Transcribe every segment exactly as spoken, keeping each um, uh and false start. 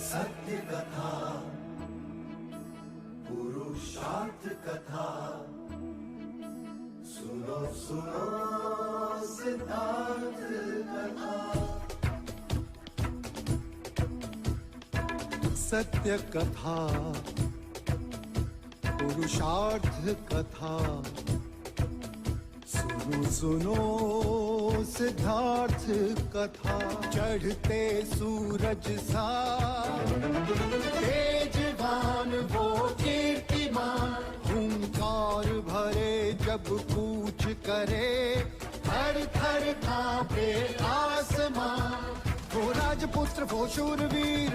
सत्य कथा, पुरुषार्थ कथा, सुनो सुनो सिद्धार्थ कथा। सत्य कथा, पुरुषार्थ कथा, सुनो सुनो सिद्धार्थ कथा। चढ़ते सूरज सा तेजवान वो कीर्तिमान, हुंकार भरे जब कूच करे, थर थर कांपे आसमां। वो राजपुत्र वो शूरवीर,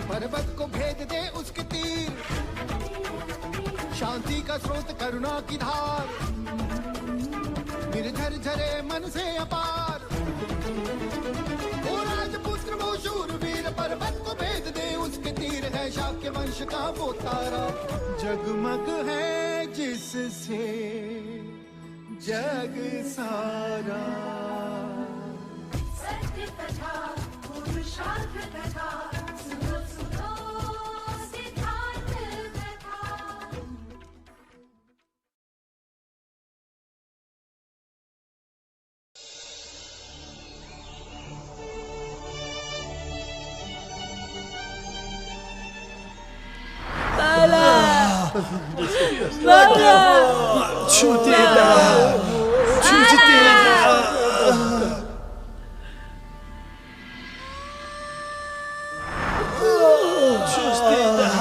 पर्वत को भेद दे उसके तीर। शांति का स्रोत करुणा की धार, निर्झर झरे मन से अपार। वो राजपुत्र वो शूरवीर, पर्वत को भेद दे उसके तीर। है शाक्य वंश का वो तारा, जगमग है जिससे जग सारा। सत्य कथा, पुरुषार्थ कथा, सुनो सुनो सिद्धार्थ कथा। ཆུ་དེ་དང་། ཆུ་ཆུ་དེ་དང་། ཆུ་དེ་དང་།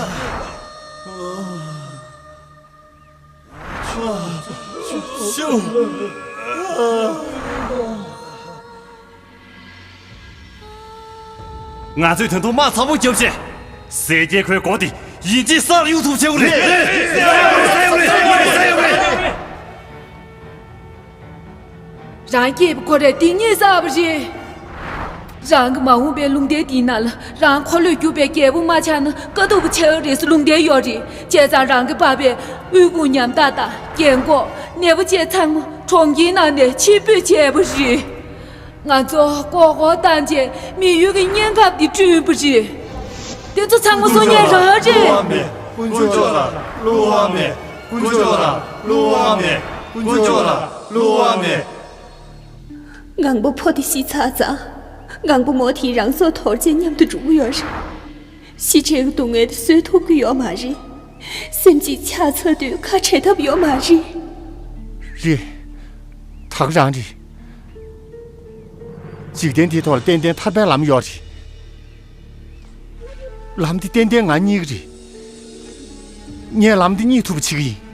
ང་ཚོས་དོན་ཐོག་དམག་ཚ་པོ་བརྒྱབ་བྱས། གསལ་རྒྱལ་ཁོའི་མགོ་དེ་ཡིན་གཅིག་སར་གཡུག་ཐུབ་བྱེད་དགོས་རེད། རང་སྐྱེས་པའི་ཁོ་རས་དེ་ཉིད་བསགས་པ་རེད། རང་གི་མ་འོངས་པའི་ལུང་བསྟན་འདིའི་ནང་ལ་རང་འཁོར་ལོས་སྒྱུར་བའི་རྒྱལ་པོ་མ་ཆགས་ན་དཀའ་སྡུག་པོ་ཆེ་བ་རེད་ཟེར་ལུང་བསྟན་ཡོད་རེད། བྱས་ཙང་རང་གི་འཕགས་པས་དབུལ་ཕོངས་ཉམ་ཐག་དང་རྒན་འཁོགས་ནད་པ་བཅས་ཚང་མ་གྲོང་ཁྱེར་ནང་ནས་ཕྱིར་འབུད་བྱས་པ་རེད། ང་ཚོ་མགོ་སྐོར་བཏང་རྗེས་མི་ཡུལ་གྱི་གནས་སྐབས་འདི་བསྐྲུན་པ་རེད། དེ་ཚོ་ཚང་མ་སྲོག་ཉེན་རང་རེད། དཀོན་མཆོག་ལ་བསླུ་བ་མེད། དཀོན་མཆོག་ལ་བསླུ་བ་མེད། དཀོན་མཆོག་ལ་བསླུ་བ་མེད། ངང་པ་ཕོ་དེ་ཤི་ཚར་ཙང་། ངང་པ་མོ་དེས་རང་སྲོག་དོར་རྗེས་མཉམ་དུ་འགྲོ་གི་ཡོད་རེད། ཤི་བྱའི་སྡུག་བསྔལ་དེ་བཟོད་ཐུབ་ཀྱི་ཡོད་མ་རེད། སེམས་ཅན་ཆགས་ཚར་དུས་ཁ་བྲལ་ཐབས་ཡོད་མ་རེད། རེད། ད་ག་རང་རེད། འཇིག་རྟེན་འདིའི་ཐོག་ལ་ཏན་ཏན་ཐར་པའི་ལམ་ཡོད་རེད། ལམ་འདི་ཏན་ཏན་ང་རྙེད་ཀྱི་རེད། ངས་ལམ་འདི་རྙེད་ཐུབ་པ་བྱེད་ཀྱི་ཡིན།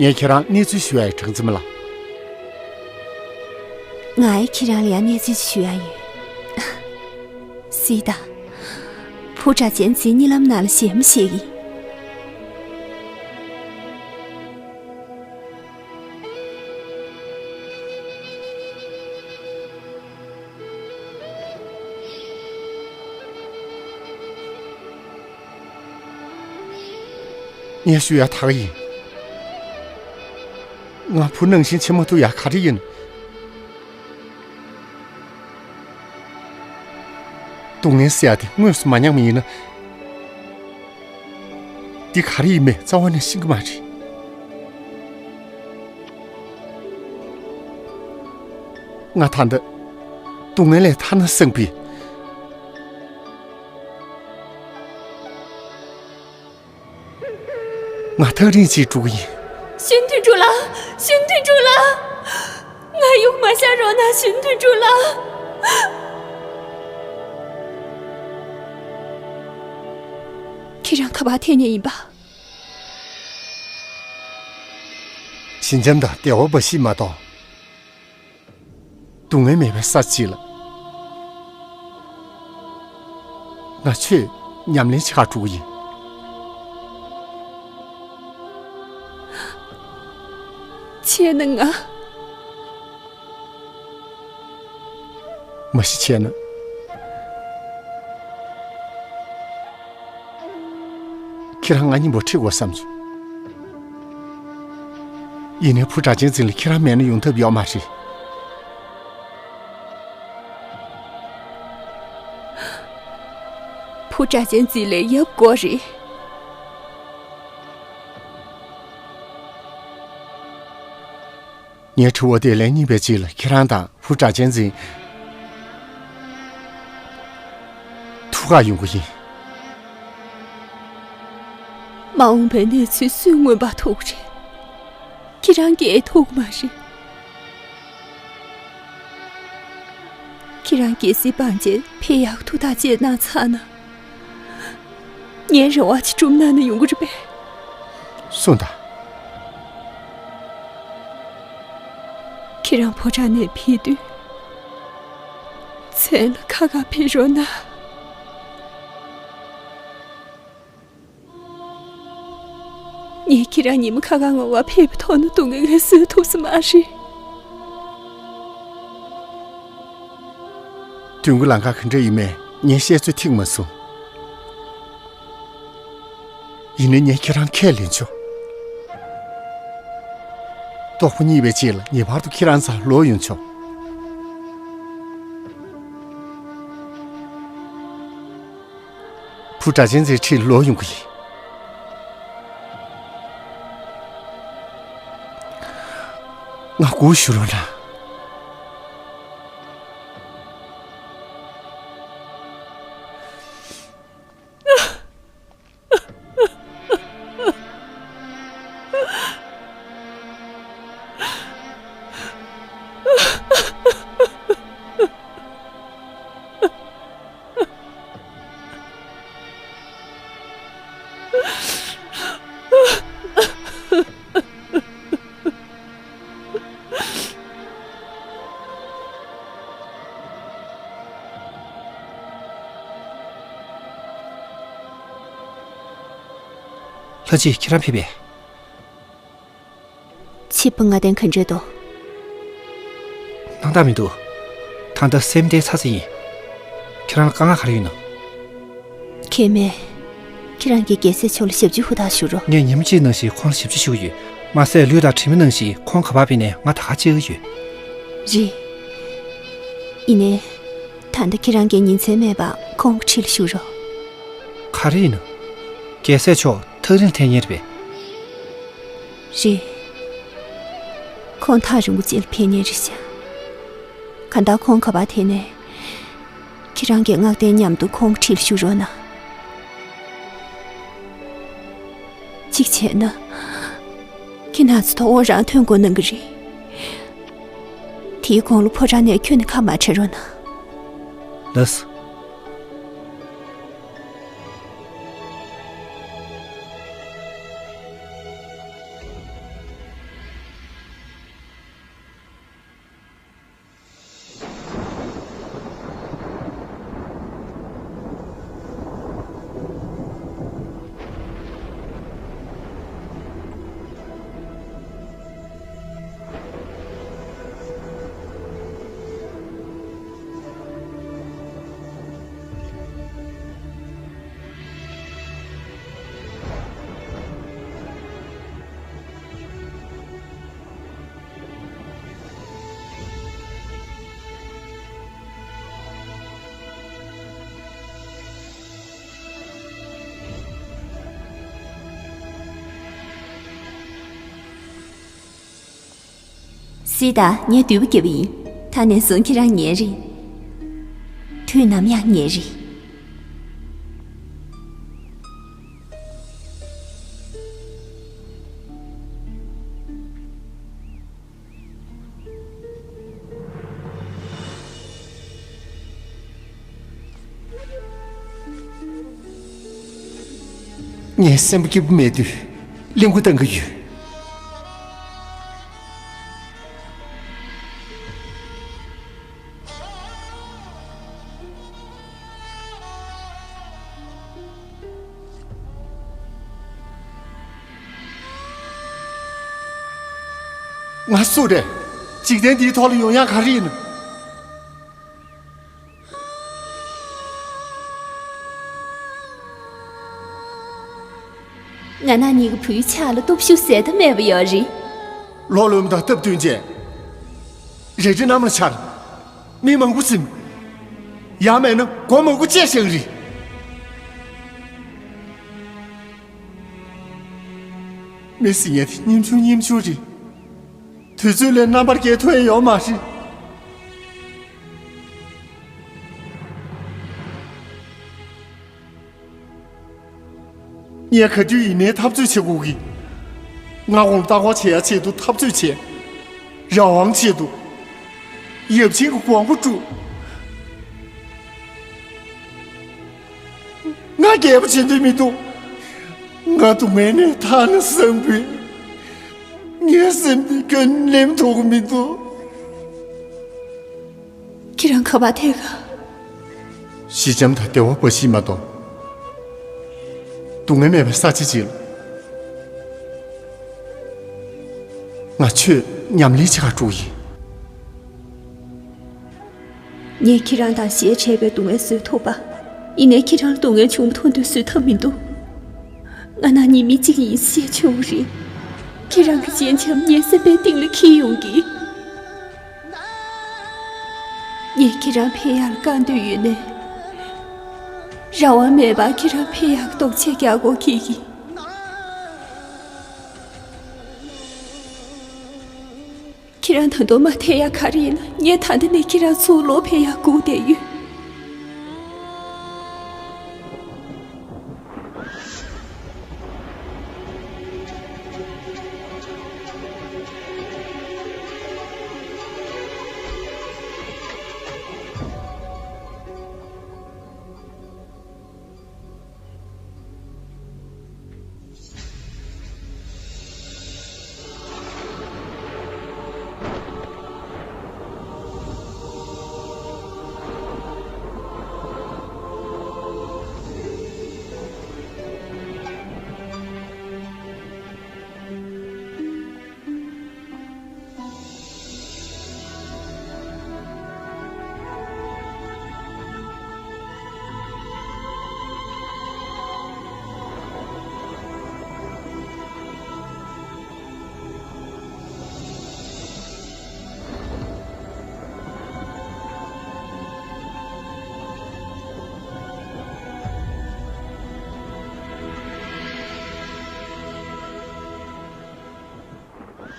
ངས་ཁྱེད་རང་གནས་ཚུལ་ཞུ་ཡ་ཡིན། གྲངས་འཛིན་མ་ལགས། ང་ཡི་ཁྱེད་རང་ལ་ཡང་གནས་ཚུལ་ཞུ་ཡ་ཡོད། སི་ཏཱ། བུ་གྲྭ་ཅན་ཚོའི་གཉིད་ལམ་ནང་ལ་གཞས་མ་བཤད་ཀྱིན། ངས་ཞུ་ཡ་དག་ཡིན། ང་བུ་ནང་བཞིན་བྱེད་མ་ཐུབ་ཡ་ག་རེ་ཡིན། སྡུག་བསྔལ་ཟེར་ཡ་དེ་དངོས་སུ་མ་མྱངས་པ་ཡིན་ན། འདི་ག་རེ་ཡིན་མིན་རྩ་བ་ནས་ཤེས་ཀྱི་མ་རེད། ང་ད་ལྟ་སྡུག་བསྔལ་ལས་ཐར་ན་བསམ་གི། ང་ཐག་རིང་ཅིག་འགྲོ་གི་ཡིན། ཞུན་དུན་ཀྲུའུ་ལགས། ཞུན་དུན་ཀྲུའུ་ལགས། ང་གཡུག་མ་བཞག་རོགས་གནང་། ཞུན་དུན་ཀྲུའུ་ལགས། ཁྱེད་རང་ག་པར་ཐད་མཁན་ཡིན་པ། ཞི་འཇམ་དང་བདེ་བ་འབའ་ཞིག་མ་གཏོགས། སྡུག་བསྔལ་མེད་པའི་ས་གཅིག་ལ། ང་ཚོས་ཉམས་ལེན་བྱེད་གར་འགྲོ་གི་ཡིན། བྱས་ན་ང་། མ་གཞི་བྱས་ན། ཁྱེད་རང་ང་གཉིས་པོ་ཁྲིད་དགོས་བསམ་བྱུང་། ཡིན་ནའི་བུ་སྒྲ་གཅན་འཛིན་ལ་ཁྱེད་རང་མེད་ན་ཡོང་ཐབས་ཡོད་མ་རེད། བུ་སྒྲ་གཅན་འཛིན་ལ་ཡབ་དགོས་རེད། ངའི་དྲི་བ་དེ་ལན་གཉིས་པའི་རྗེས་ལ་ཁྱེད་རང་དང་བུ་སྒྲ་གཅན་འཛིན་ཐུག་ག་ཡོང་གི་ཡིན། མ་འོངས་པའི་གནས་ཚུལ་སུས་མངོན་པར་མཐོང་གི་རེད། ཁྱེད་རང་གིས་མཐོང་གི་མ་རེད། ཁྱེད་རང་རྒྱལ་སྲིད་སྤངས་རྗེས་ཕེབས་ཡག་ཐུགས་ཐག་བཅད་གནང་ཚར་ན། ངའི་རེ་བ་ཅིག་སྒྲུབ་གནང་ན་ཡོང་གི་རེད་པས། གསུངས་དང་། ཁྱེད་རང་ཕོ་བྲང་ནས་ཕེབས་དུས། མཚན་ལ་ཁ་ཁ་ཕེབས་རོགས་གནང་། ངས་ཁྱེད་རང་ཉི་མ་ཁ་ཁ་ངོ་བ་ཕེབས་པ་མཐོང་ན་སྡུག་བསྔལ་ངས་བཟོད་ཐུབ་ས་མ་རེད། དུས་འགོ་ལམ་ཁ་ག་འདྲ་ཡིན་མིན་ངས་བཤད་ཚོད་ཐིག་མ་སོང་། ཡིན་ནའི་ངས་ཁྱེད་རང་ཁས་ལེན་ཆོག། ལྟོགས་པ་གཉིད་པའི་རྗེས་ལ་ངེས་པར་དུ་ཁྱེད་རང་རྩར་ལོག་ཡོང་ཆོག། བུ་སྒྲ་གཅན་འཛིན་ཁྲིད་ལོག་ཡོང་གི་ཡིན། ང་སྒུག་བཞུགས་རོགས་གནང་། ལྷ་རྗེ་ཁྱེད་རང་ཕེབས་པས། ཆིབས་པ་ལྔ་ལྡན་ག་འདྲས་འདུག། སྣང་དག་མི་འདུག། ད་ལྟ་སེམས་བདེ་ཚ་ཚ་ཡིན། ཁྱེད་རང་ལ་དཀའ་ངལ་ག་རེ་ཡོད་ན། ཁེ་མེད། ཁྱེད་རང་གིས་རྒྱལ་སྲས་མཆོག་ལ་ཞབས་ཕྱི་ཧུར་ཐག་ཞུ་རོགས། ངས་ཉིན་མ་གཅིག་ནང་བཞིན་ཁོང་ལ་ཞབས་ཕྱི་ཞུ་གི་ཡོད། མ་ཟད་ལུས་དང་གྲིབ་མ་ནང་བཞིན་ཁོང་ག་པར་ཕེབས་ནའི་ང་ད་ག་བཅར་གྱི་ཡོད། རེད། ཡིན་ནའི། ད་ལྟ་ཁྱེད་རང་གིས་ཉིན་མཚན་མེད་པར་ཁོང་གི་འཁྲིས་ལ་བཞུགས་རོགས། ག་རེ་ཡིན་ན། རྒྱལ་སྲས་མཆོག་ཐག་རིང་ལ་ཐད་མཁན་རེད་པས། རེད། ཁོང་ཐག་རིང་པོ་ཅིག་ལ་ཕེབས་མཁན་རེད་ཤག། གང་ལྟར་ཁོང་ག་པར་ཐད་ནའི། ཁྱེད་རང་གིས་ངག་བརྟན་མཉམ་དུ་ཁོང་གི་འཁྲིས་ལ་བཞུགས་རོགས་གནང་། གཅིག་བྱས་ན། ཁྱེད་རང་ཚོ་དོ་དགོང་རང་ཐོན་དགོས་གནང་གི་རེད། དེའི་གོང་ལ་ཕོ་བྲང་ནས་ཁྱོན་ནས་ཁ་མ་བྲལ་རོགས་གནང་། ལགས་སོ། སི་ཏཱ། ངས་དུས་བབ་བརྒྱབ་པ་ཡིན། ད་ནས་བཟུང་ཁྱེད་རང་ངའི་རེད། དུས་ནམ་ཡང་ངའི་རེད། ངའི་སེམས་པ་སྐྱིད་པོ་མེད་དུས་གླེན་ལྐུགས་བཏང་གི་ཡོད། ང་སུ་རེད། འཇིག་རྟེན་འདིའི་ཐོག་ལ་ཡོང་ཡག་ག་རེ་ཡིན། ང་རང་ཉིད་ཀྱི་བུའི་ཕྱག་ལ་སྟོབས་ཤུགས་ཟད་མཐའ་མེད་པ་ཡོད་རེད། ལོ་ལོན་དང་སྟབས་བསྟུན་བྱས། རལ་གྲི་གནམ་ལ་འཕྱར། མི་མང་པོ་ཟིན། ཡང་མེད་ན་སྒོ་མང་པོ་བཅད་བཞག་རེད། མི་ཟིན་ཡས་དེ་སྙེམས་ཆུང་སྙེམས་ཆུང་རེད། དུས་ཚོད་ལས་རྣམ་པར་རྒྱལ་ཐུབ་ཡས་ཡོད་མ་རེད། ངས་ག་དུས་ཡིན་ནའི་འཐབ་རྩོད་བྱེད་དགོས་ཀྱི། ང་དབང་ལྟ་བ་བྱེད་ཡ་ཆེད་དུ་འཐབ་རྩོད་བྱས། རང་དབང་ཆེད་དུ། ཡབ་ཆེན་གྱི་དགོངས་པ་བསྒྲུབས། ང་རྒྱལ་པོ་བྱེད་འདོད་མི་འདུག་ང་སྡུག་བསྔལ་ནས་ཐར་ན་བཟང་པོས། ངའི་སེམས་འདི་ཁྱོན་ནས་ལེན་ཐུབ་ཀྱི་མི་འདུག་ཁྱེད་རང་ག་པར་ཐད་ག་ཞི་འཇམ་དང་བདེ་བ་འབའ་ཞིག་མ་གཏོགས། སྡུག་བསྔལ་མེད་པའི་ས་ཆ་ཅིག་ལ། ང་ཆོས་ཉམས་ལེན་བྱེད་གར་འགྲོ་གི་ཡིན། ངས་ཁྱེད་རང་དང་ཞལ་འཕྲད་པའི་སྡུག་བསྔལ་བཟོད་ཐུབ་པ། ཡིན་ནའི་ཁྱེད་རང་སྡུག་བསྔལ་བྱུང་མཐོང་དུས་བཟོད་ཐབས་མི་འདུག་ང་ནང་ཉིད་མི་གཅིག་ཡིན་ཤེས་བྱུང་རེད། ཁྱེད་རང་གི་སྤྱན་ཆབ་ངའི་སེམས་པའི་གཏིང་ལ་འཁྱེར་ཡོང་གི། ངས་ཁྱེད་རང་ཕེབས་ཡག་ལ་དཀའ་འདོད་ཡོད་ནའི། རང་དབང་མེད་པར་ཁྱེད་རང་ཕེབས་ཡག་གི་རྟོག་འཆར་རྒྱག་དགོས་ཀྱི་ཡིན། ཁྱེད་རང་ད་དུང་མ་ཐད་ཡག་ག་རེ་ཡིན་ན། ངས་ད་ལྟ་ནས་ཁྱེད་རང་ཚུར་ལོག་ཕེབས་ཡག་སྒུག་བསྡད་ཡོད།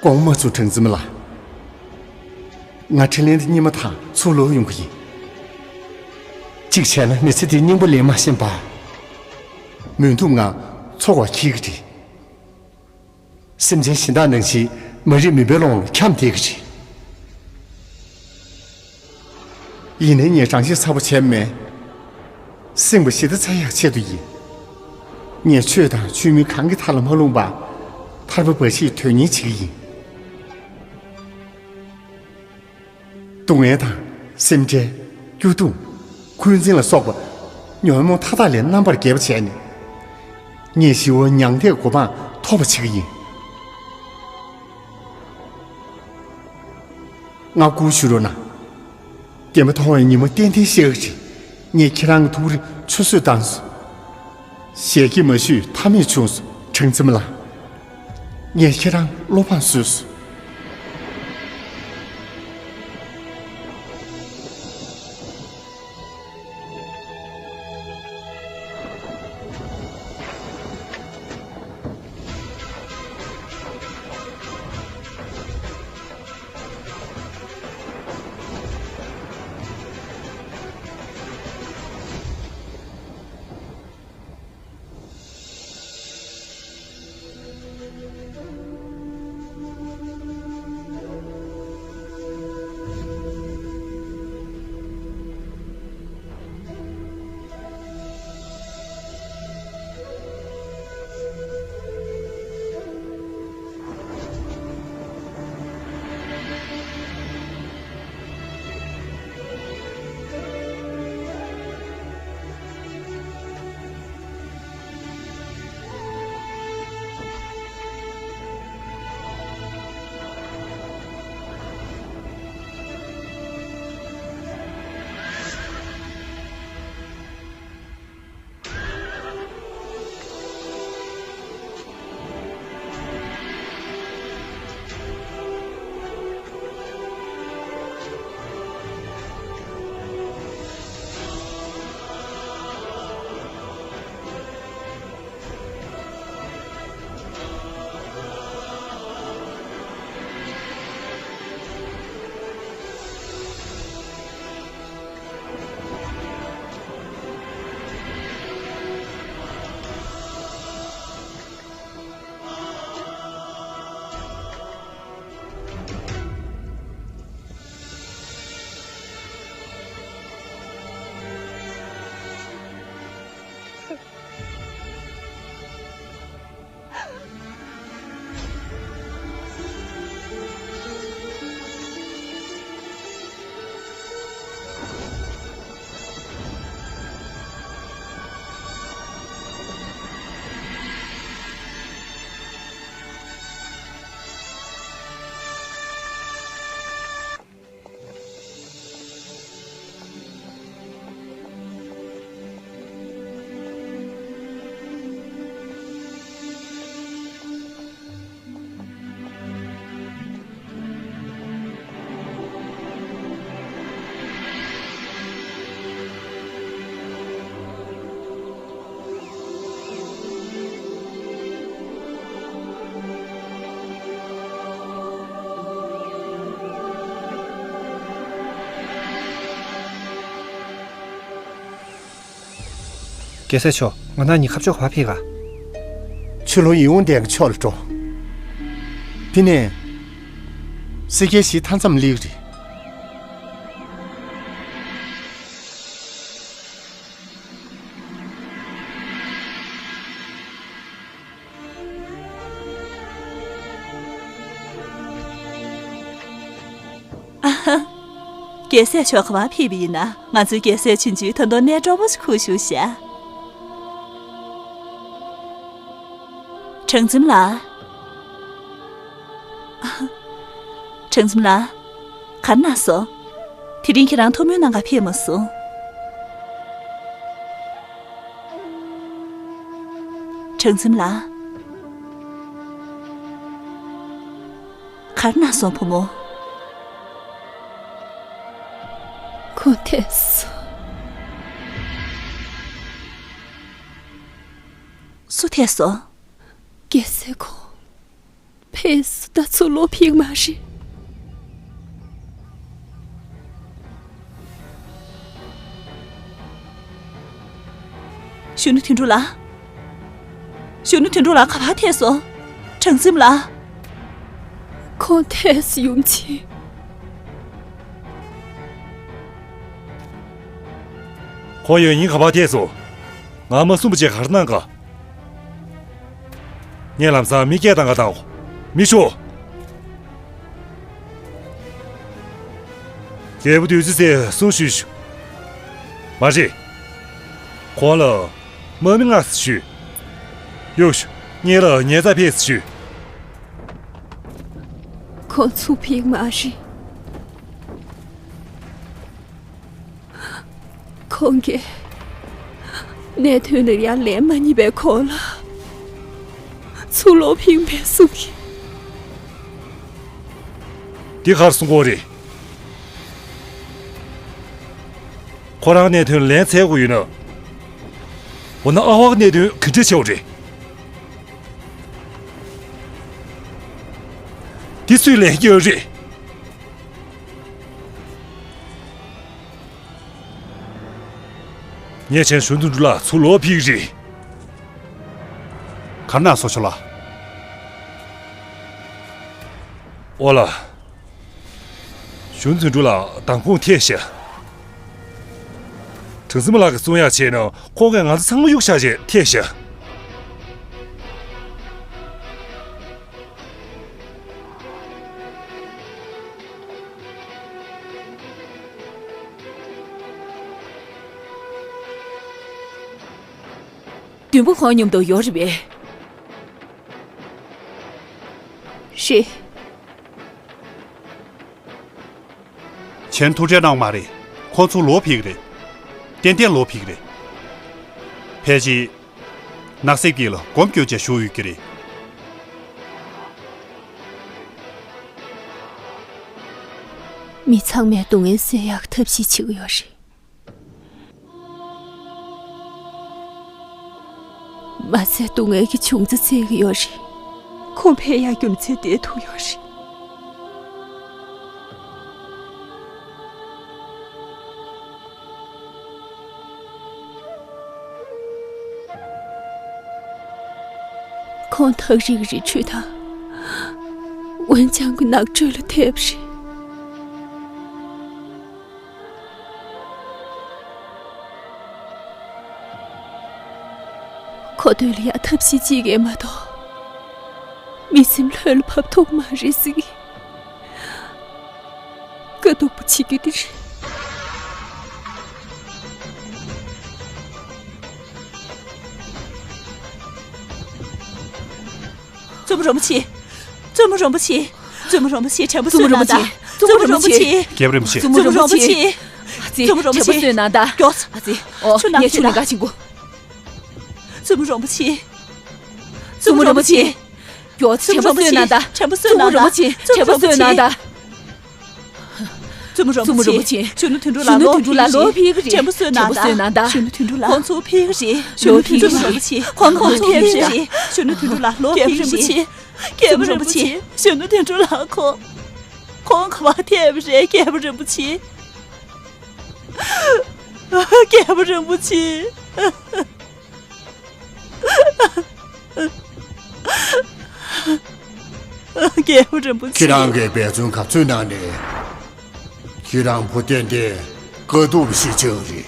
དགོངས་མ་ཚོམ་དྲང་འཛིན་ལགས། ང་ཁྲིན་ལན་དེ་རྙིང་མ་དང་ཚུར་ལོག་ཡོང་གི་ཡིན། གཅིག་བྱས་ན་མི་ཚེ་འདི་སྙིང་པོ་ལེན་མ་ཤེས་པ། མོས་ཐུབ་ངང་འཚོ་བ་འཁྱེར་གྱི་རེད། སེམས་ཅན་གཞན་དག་ནང་བཞིན་མ་རིག་མུན་པའི་ཀློང་ལ་འཁྱམས་བསྡད་ཀྱི་རེད། ཡིན་ནའི་ངས་རང་ཤི་ཚ་པོ་བྱས་མེད། སེམས་པ་ཞི་བདེ་འཚོལ་ཡག་ཆེད་དུ་ཡིན། ངས་ཆོས་དང་ཆོས་མིན་གང་གི་མཐའ་ལ་མ་ལྷུང་པ། ཐར་པ་འབའ་ཞིག་དོན་གཉེར་བྱེད་ཀྱི་ཡིན། སྡུག་བསྔལ་དང་སེམས་ཁྲལ། སྐྱོ་གདུང་། འཁོན་འཛིན་ལ་སོགས་པ་ཉོན་མོངས་མཐའ་དག་ལས་རྣམ་པར་རྒྱལ་བ་བྱས་ནས། ངས་ཞི་བའི་མྱང་འདས་གོ་འཕང་ཐོབ་པ་བྱེད་ཀྱི་ཡིན། ང་བཀུར་ཞུ་རོགས་གནང་། བདེན་པ་མཐོང་བའི་ཉིན་མོ་ཏན་ཏན་ཤར་གྱི་རེད། ངས་ཁྱེད་རང་གི་ཐུགས་རེ་ཆུད་ཟོས་བཏང་སོང་། ཞལ་གྱིས་མ་ཞུས་མཐའ་མེད་བྱུང་སོང་། དྲང་འཛིན་ལགས། ངས་ཁྱེད་རང་བློ་ཕམ་བཟོས་སོང་། རྒྱལ་སྲས་མཆོག་ང་དང་གཉིས་ཁ་ཕྱོགས་ག་པར་ཕེབས་ག་ཆུ་ལྷོ་ཡིད་འོང་ལྡན་གྱི་ཕྱོགས་ལ་འགྲོ། དེ་ནས་སེར་སྐྱའི་གཞིས་མཐའ་མཚམས་སླེབས་རེད། ཨ་ཧ། རྒྱལ་སྲས་མཆོག་ག་པར་ཕེབས་པ་ཡིན་ན། ང་ཚོའི་རྒྱལ་སྲས་ཆུང་ཆུང་ད་དུང་གནས་སྤྲོ་པོ་ཞིག་ཁུར་བཞུགས་ཤག་གྲང་འཛོམས་ལགས། ཨ་ཧ། གྲང་འཛོམས་ལགས། ག་རེ་གནང་སོང་། དེ་རིང་ཁྱེད་རང་ཐུགས་སྨོན་གནང་ག་ཕེབས་མ་སོང་། གྲང་འཛོམས་ལགས། ག་རེ་གནང་སོང་བུ་མོ། ཁོང་ཐད་སོང་། སུ་ཐད་སོང་། རྒྱལ་སྲས་ཁོང་། ཕེབས་སོང་། ད་ཚུར་ལོག་ཕེབས་མ་རེད། གཞོན་ནུ་དོན་གྲུབ་ལགས། གཞོན་ནུ་དོན་གྲུབ་ལགས་ག་པར་ཐད་སོང་། གྲང་འཛོམས་ལགས། ཁོང་ཐད་སོང་། ཡུམ་ཆེན། ཁོང་ཡང་སྙིང་ག་པར་ཐད་སོང་། ང་མ་གསུངས་པ་བྱས་ག་རེ་གནང་ག་ངས་ལམ་སང་མི་སྐད་བཏང་ག་བཏང་། མི་ཤོག་རྒྱལ་པོ་བདུད་རྩི་རྩེས་གསུང་ཞུས་ཤིག་མ་རེད། ཁོང་ལ་དམག་མི་མངགས་ཤིག་གཡུག་ཤོག་ངེད་ལ་ཉེས་རྩ་ཕེབས་ཤིག་ཁོང་ཚུར་ཕེབས་མ་རེད། ཁོང་གིས་གནད་དོན་ལ་ཡང་ལན་མ་རྙེད་པའི་གོང་ལ་ཚུར་ལོག་ཕེབས་པའི་གསུང་གི། འདི་གར་གསུང་གི་ཡོད་རེད། ཁོ་རང་གནད་དོན་ལན་འཚོལ་དགོས་ཡོད་ན། འོ་ན་ཨ་ཧོ་གི་གནད་དོན་ག་འདྲ་ཆེ་བ་རེད། འདི་སུས་ལན་རྒྱག་རེད། ངས་བྱས་ན་གཞོན་ནུ་དོན་གྲུབ་ལགས་ཚུར་ལོག་ཕེབས་ཀྱི་རེད། ག་རེ་གནང་སོང་། ཁྱོད་ལ། ཨོ་ལ། གཞོན་ནུ་དོན་གྲུབ་ལགས་མདང་དགོང་ཐད་ཤག་གྲང་འཛོམས་ལགས་ཀྱིས་གསུང་ཡག་བྱས་ན་ཁོང་གིས་ང་ཚོ་ཚང་མ་གཡུག་བཞག་བྱས་ཐད་ཤག་བདུན་པོ་ཁོང་མཉམ་དུ་ཡོད་རེད་པས། རེད། གཞན་ཐུགས་ཁྲལ་གནང་མ་རེད། ཁོང་ཚོ་ལོག་ཕེབས་ཀྱི་རེད། ཏན་ཏན་ལོག་ཕེབས་ཀྱི་རེད། ཕལ་ཆེར། ནགས་གསེབ་དཀྱིལ་ལ་སྒོམ་སྐྱོར་བྱས་བཞུགས་ཡོད་ཀྱི་རེད། མི་ཚང་མས་སྡུག་བསྔལ་སེལ་ཡག་ཐབས་ཤེས་བྱེད་ཀྱི་ཡོད་རེད། མ་ཚད་སྡུག་བསྔལ་གྱི་བྱུང་རྩ་བཙལ་གྱི་ཡོད་རེད། ཁོང་ཕེབས་ཡག་རྒྱུ་མཚན་དེ་ཐུག་ཡོད་རེད། ཁོང་ཐག་རིང་རིང་ཁྲིད་དང་། འོན་ཀྱང་གི་ནགས་ཁྲོད་ལ་ཐེབས་རེད། ཁོ་དོན་ལ་ཡང་ཐབས་ཤེས་གཅིག་གིས་མ་གཏོགས། མི་སེམས་ལྷོད་ལ་ཕབ་ཐུབ་མ་རེད་ཟེར་གི། དཀའ་སྡུག་པོ་བྱེད་རྒྱུ་དེ་རེད། བཙུན་མོ་རིན་པོ་ཆེ། བཙུན་མོ་རིན་པོ་ཆེ། བཙུན་མོ་རིན་པོ་ཆེ། དྲན་པ་གསོས་གནང་དང་། བཙུན་མོ་རིན་པོ་ཆེ། རྒྱལ་པོ་རིན་པོ་ཆེ། བཙུན་མོ་རིན་པོ་ཆེ། ཨ་ཙི། བཙུན་མོ་རིན་པོ་ཆེ། དྲན་པ་གསོས་གནང་དང་། མགྱོགས། ཨ་ཙི། ཨོ། ཁྱོད་ངས་ཁྱོད་ལ་འགའ་བྱིན་གོ། བཙུན་མོ་རིན་པོ་ཆེ། བཙུན་མོ་རིན་པོ་ཆེ། མགྱོགས། དྲན་པ་གསོས་གནང་དང་། བཙུན་མོ་རིན་པོ་ཆེ། དྲན་པ་གསོས་གནང་དང་། བཙུན་མོ་རིན་པོ་ཆེ། བཙུན་མོ་རིན་པོ་ཆེ། གཞོན་ནུ་དོན་གྲུབ་ལགས་ལོག་ཕེབས་ཀྱི་རེད། དྲན་པ་གསོས་གནང་དང་། དྲན་པ་གསོས་གནང་དང་། གཞོན་ནུ་དོན་གྲུབ་ལགས། ཁོང་ཚོ་ཕེབས་ཀྱི་རེད། ལོག་ཕེབས་ཀྱི་རེད། བཙུན་མོ་རིན་པོ་ཆེ། ཁོང་ཚོ་ཕེབས་ཀྱི་རེད། གཞོན་ནུ་དོན་གྲུབ་ལགས་ལོག་ཕེབས་ཀྱི་རེད། རྒྱལ་པོ་རིན་པོ་ཆེ། གཞོན་ནུ་དོན་གྲུབ་ལགས་ཁོང་། ཁོང་ག་པར་ཐད་པ་རེད། རྒྱལ་པོ་རིན་པོ་ཆེ། རྒྱལ་པོ་རིན་པོ་ཆེ། རྒྱལ་པོ་རིན་པོ་ཆེ། ཁྱེད་རང་གིས་འབད་བརྩོན་ག་ཚོད་གནང་ནས། ཁྱེད་རང་བུ་ཏན་ཏན་དཀའ་སྡུག་ཞིག་ཆགས་རེད།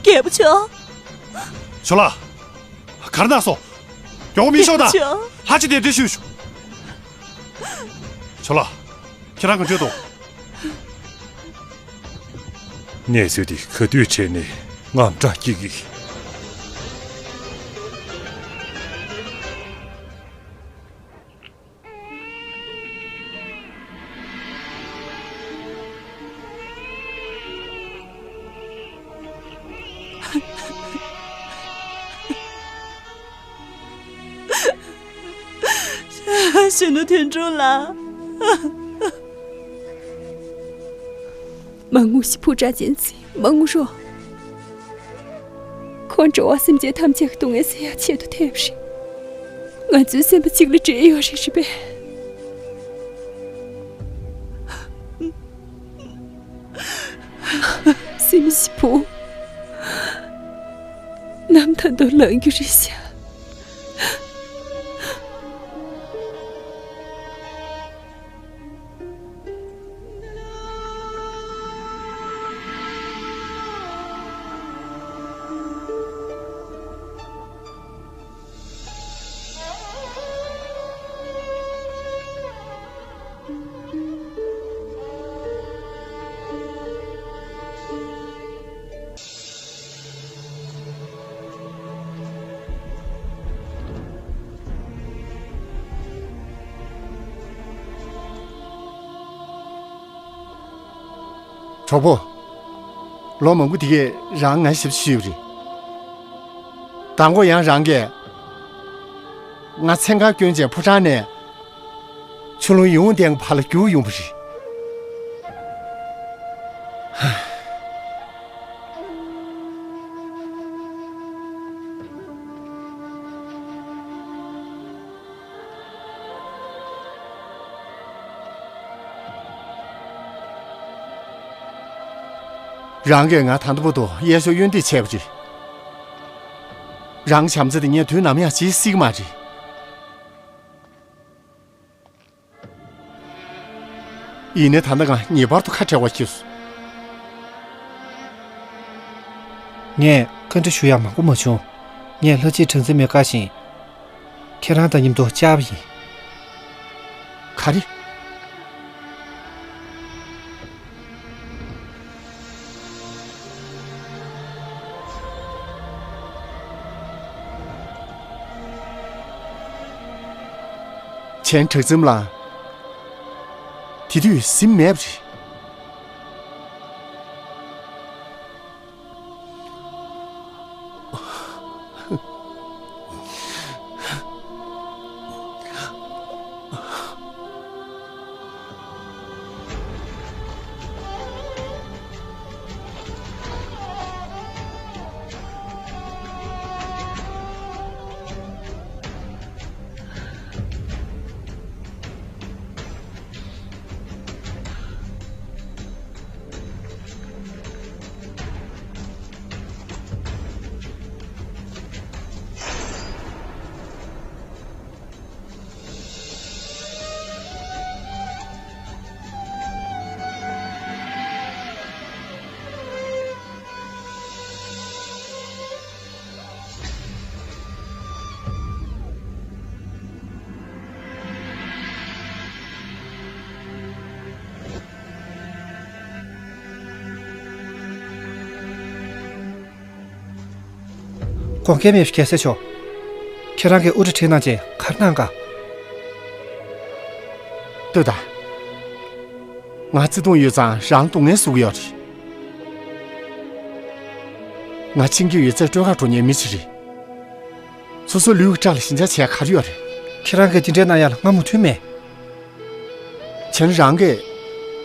རྒྱལ་པོ་མཆོག་ཇོ་ལགས། ག་རེ་གནང་སོང་། མགྱོགས་པོ་མི་ཤོག་དང་། རྒྱལ་པོ་མཆོག་ལྷ་ཆོས་སྡེ་འདྲི་ཞུས་ཤོག་ཇོ་ལགས། ཁྱེད་རང་ག་འདྲ་འདུག་གནས་ཚུལ་འདི་ག་དུས་དྲན་ནས་དངངས་སྐྲག་སྐྱེ་གི། གཞོན་ནུ་དོན་གྲུབ་ལགས། མ་ངུ་ཞིག་ཕུ་དྲག་ཅན་ཚེ་མ་ངུ་རོགས། ཁོང་འགྲོ་བ་སེམས་ཅན་ཐམས་ཅད་ཀྱི་སྡུག་བསྔལ་སེལ་ཡག་ཆེད་དུ་ཐེབས་རེད། ང་ཚོའི་སེམས་པ་གཅིག་ལ་འདྲེས་ཡོད་རེད་རེད་པས། སེམས་ཞིག་ཕུ། ནམ་ད་དུང་ལངས་རྒྱུ་རེད་ཤག་གྲོགས་པོ། ལོ་མང་པོ་དེ་གས་རང་ང་ཞབས་ཞུས་པ་རེད། མདང་དགོང་ཡང་རང་གིས་ང་མཚན་གང་སྐྱོན་ཅན་ཕོ་བྲང་ནས་ཆུ་ཀླུང་ཡིད་འོང་ལྡན་གྱི་བར་ལ་བསྒྱུར་ཡོང་པ་རེད། རང་གིས་ང་ད་ལྟ་བར་དུ་གཡས་གཡོན་འདེད་བྱས་པ་རེད། རང་བྱམས་བརྩེ་དེ་ངས་དུས་ནམ་ཡང་བརྗེད་སྲིད་ཀྱི་མ་རེད། ཡིན་ནའི་ད་ལྟ་ང་ངེས་པར་དུ་ཁ་བྲལ་བ་ཞིག་སོང་། ངས་བཀའ་འདྲི་ཞུ་ཡག་མང་པོ་མ་བྱུང་། ངས་ལྷ་རྗེ་གྲགས་འཛིན་མའི་བཀའ་བཞིན། ཁྱེད་རང་དང་མཉམ་དུ་བཅར་བ་ཡིན། ག་རེ། བྱན་གྲགས་འཛིན་ལགས། དེ་དུས་གཟིམ་མེད་པ་རེད། དགོངས་འགལ་མེད་པའི་རྒྱལ་སྲས་མཆོག་ཁྱེད་རང་གིས་དབུ་སྐྲ་བྲེགས་གནང་རྗེས་ག་རེ་གནང་ག་ལྟོས་དང་། ང་བརྩེ་དུང་ཡོད་ཙང་རང་སྡུག་བསྔལ་བཟོ་གི་ཡོད་རེད། ང་ཆིང་གི་ཡོད་ཚད་སྤྲོད་གར་འགྲོ་མཁན་མི་ཞིག་རེད། སོ་སོའི་ལུས་ཀྱི་སྐྲ་ལ་ཞེན་ཆགས་བྱས་ག་རེ་ཡོད་རེད། ཁྱེད་རང་གིས་དེ་འདྲའི་གནང་ཡག་ལ་ང་མོས་མཐུན་མེད། བྱས་ན་རང་གིས་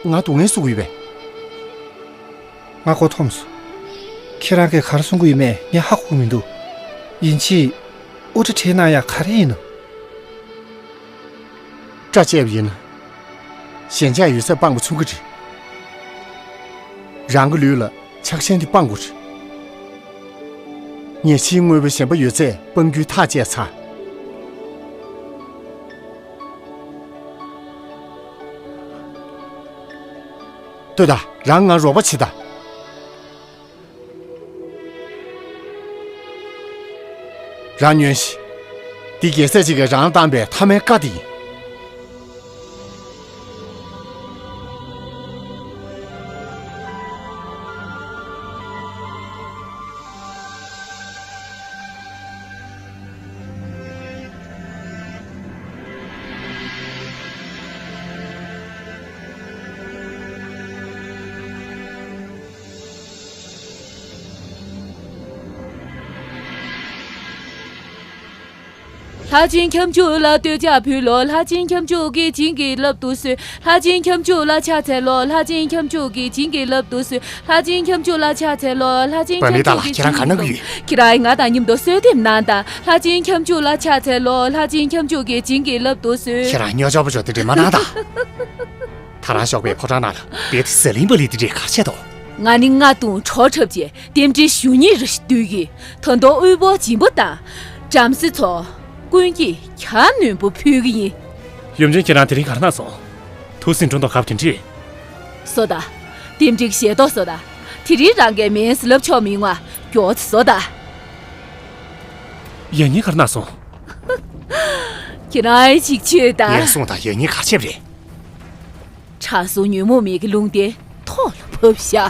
ང་སྡུག་བསྔལ་བཟོ་གི་ཡོད་པས། ང་མགོ་འཐོམས་སོང་། ཁྱེད་རང་གིས་ག་རེ་གསུང་གི་ཡོད་མེད་ངས་ཧ་གོ་གི་མི་འདུག་ཡིན་གཅིག་དབུ་སྐྲ་བྲེགས་གནང་ཡག་ག་རེ་ཡིན་ནམ། སྐྲ་བཅད་པ་ཡིན་ན། ཞེན་ཆགས་ཡོད་ཚད་སྤང་པ་ཆུང་གི་རེད། རང་གི་ལུས་ལ་ཆགས་ཞེན་དེ་སྤང་དགོས་རེད། ངས་ཕྱིའི་དངོས་པོའི་ཞེན་པ་ཡོད་ཚད་སྤང་རྒྱུའི་ཐག་བཅད་ཚར། ལྷོད་དང་། རང་ང་རོགས་པ་བྱེད་དང་། རང་ཉོན་ཞིག་འདི་རྒྱལ་སྲས་ཅིག་གིས་རང་ལ་བཏང་པའི་མཐའ་མའི་བཀའ་དེ་ཡིན། ལྷ་ཆེན་ཁྱབ་འཇུག་ལ་བསྟོད་ཕྱག་ཕུལ་ལོ། ལྷ་ཆེན་ཁྱབ་འཇུག་གིས་བྱིན་གྱིས་བརླབ་ཏུ་གསོལ། ལྷ་ཆེན་ཁྱབ་འཇུག་ལ་ཕྱག་འཚལ་ལོ། ལྷ་ཆེན་ཁྱབ་འཇུག་གིས་བྱིན་གྱིས་བརླབ་ཏུ་གསོལ། ལྷ་ཆེན་ཁྱབ་འཇུག་ལ་ཕྱག་འཚལ་ལོ། ལྷ་ཆེན་ཁྱབ་འཇུག་གིས་བྱིན་གྱིས་བརླབ་ཏུ། ཁྱེད་རང་ང་དང་མཉམ་དུ་གསོལ་འདེབས་གནང་དང་། ལྷ་ཆེན་ཁྱབ་འཇུག་ལ་ཕྱག་འཚལ་ལོ། ལྷ་ཆེན་ཁྱབ་འཇུག་གིས་བྱིན་གྱིས་བརླབ་ཏུ་གསོལ། ཁྱེད་རང་སྨྱོ་ཆོག་པོ་ཆོག་དེ་འདྲས་མ་གནང་དང་། ད་རང་ཞོགས་པའི་ཕོ་བྲང་ནང་ལ་རྦད་དེ་ཟ་ལིང་པ་ལི་དེ་འདྲས་ག་རེ་བྱས་འདུག་ང་ནི་རྔ་རྡུང་བྲོ་འཁྲབ་བྱས་རྟེན་འབྲེལ་ཞུ་སྙིང་རེ་ཞིག་འདོད་ཀྱིས། ད་དུང་དབུལ་པོ་སྦྱིན་པ་དང་། བྲམ་ཟེ་ཚོ་ཀུན་གྱིས་གྱ་ནོམ་པོ་ཕུལ་གྱི་ཡིན། ཡུམ་ཆེན་ཁྱེད་རང་དེ་རིང་ག་རེ་གནང་སོང་། ཐུགས་སེམས་དྲོ་མདོག་ཁ་པོ་དེ་འདྲས། བཟོ་ད། རྟེན་འབྲེལ་གྱི་ཞལ་ཏོག་བཟོ་ད། དེ་རིང་རང་གིས་མིན་ཟེར་ལབ་ཆོག་མི་ཡོང་བ་མགྱོགས་ཙམ་བཟོ་ད། ཡང་སྙིང་ག་རེ་གནང་སོང་། ཁྱེད་རང་ཨེ་ཅིག་བྱོས་ད། ངས་སོང་དང་ཡང་སྙིང་ག་རེ་བྱས་པ་རེད། དྲང་སྲོང་ཉོན་མོངས་མེད་ཀྱི་ལུང་བསྟན་ཐོག་ལ་བབས་ཤག་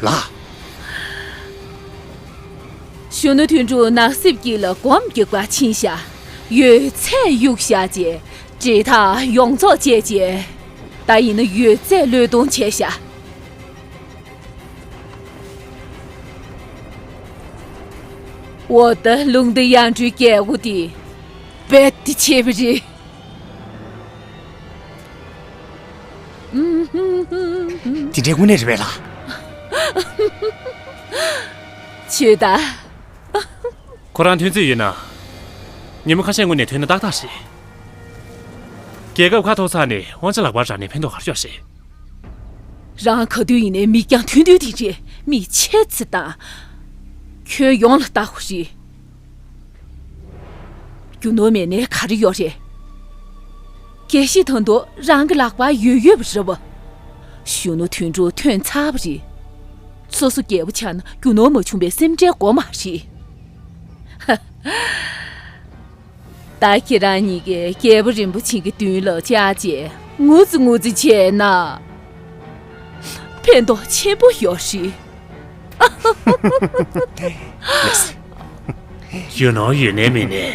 ལགས། གཞོན་ནུ་དོན་གྲུབ་ནགས་གསེབ་དཀྱིལ་ལ་སྒོམ་རྒྱག་པར་ཕྱིན་ཤག་ཡོད་ཚད་གཡུགས་བཞག་རྗེས་འབྲེལ་ཐག་ཡོངས་རྫོགས་བཅད་རྗེས། ད་ཡིན་ན་ཡོད་ཚད་བློས་གཏོང་བྱས་ཤག་འོ་ད་ལུང་བསྟན་ཡང་སྤྲུལ་རྒྱལ་པོ་དེ་རྦད་དེ་ཆེ་བ་རེད། དེ་འདྲའི་དངོས་གནས་རེད་པས་ལགས། བྱོས་ད། ཁོ་རང་ཐོན་རྩིས་ཡོད་ན། ཉིན་མོ་ཁ་ཤས་སྔོན་ནས་ཐོན་ན་ཏག་ཏག་རེད། རྒྱལ་ཁབ་ཁ་ཐོར་ཚར་ནས་དབང་ཆ་ལག་པར་རག་ནས་ཕན་ཐོགས་ག་རེ་ཡོད་རེད། རང་ག་དུས་ཡིན་ནའི་མིག་རྒྱང་ཐུང་ཐུང་དེ་རེད། མིག་ཆེ་ཙམ་བཏང་། ཁྱོན་ཡོངས་ལ་ལྟ་དགོས་རེད། རྒྱུ་ནོར་མེད་ནའི་ག་རེ་ཡོད་རེད། རྒྱལ་གཞིས་ད་དུང་རང་གི་ལག་པར་ཡོད་ཡོད་པ་རེད་པ། གཞོན་ནུ་དོན་གྲུབ་ཐོན་ཚར་བ་རེད། སོ་སོ་རྒྱལ་པོ་ཆགས་ན་རྒྱུ་ནོར་མ་བྱུང་བའི་སེམས་ཁྲལ་དགོས་མ་རེད། ད་ཁྱེད་རང་གཉིས་ཀས་རྒྱལ་པོ་རིན་པོ་ཆེ་གི་མདུན་ལ་བཅར་རྗེས་ངུ་ཙི་ངུ་ཙི་བྱས་ན། ཕན་ཐོགས་ཆེན་པོ་ཡོད་རེད། ཡོད་ནོ་ཡོད་ནའི་མེད་ནའི་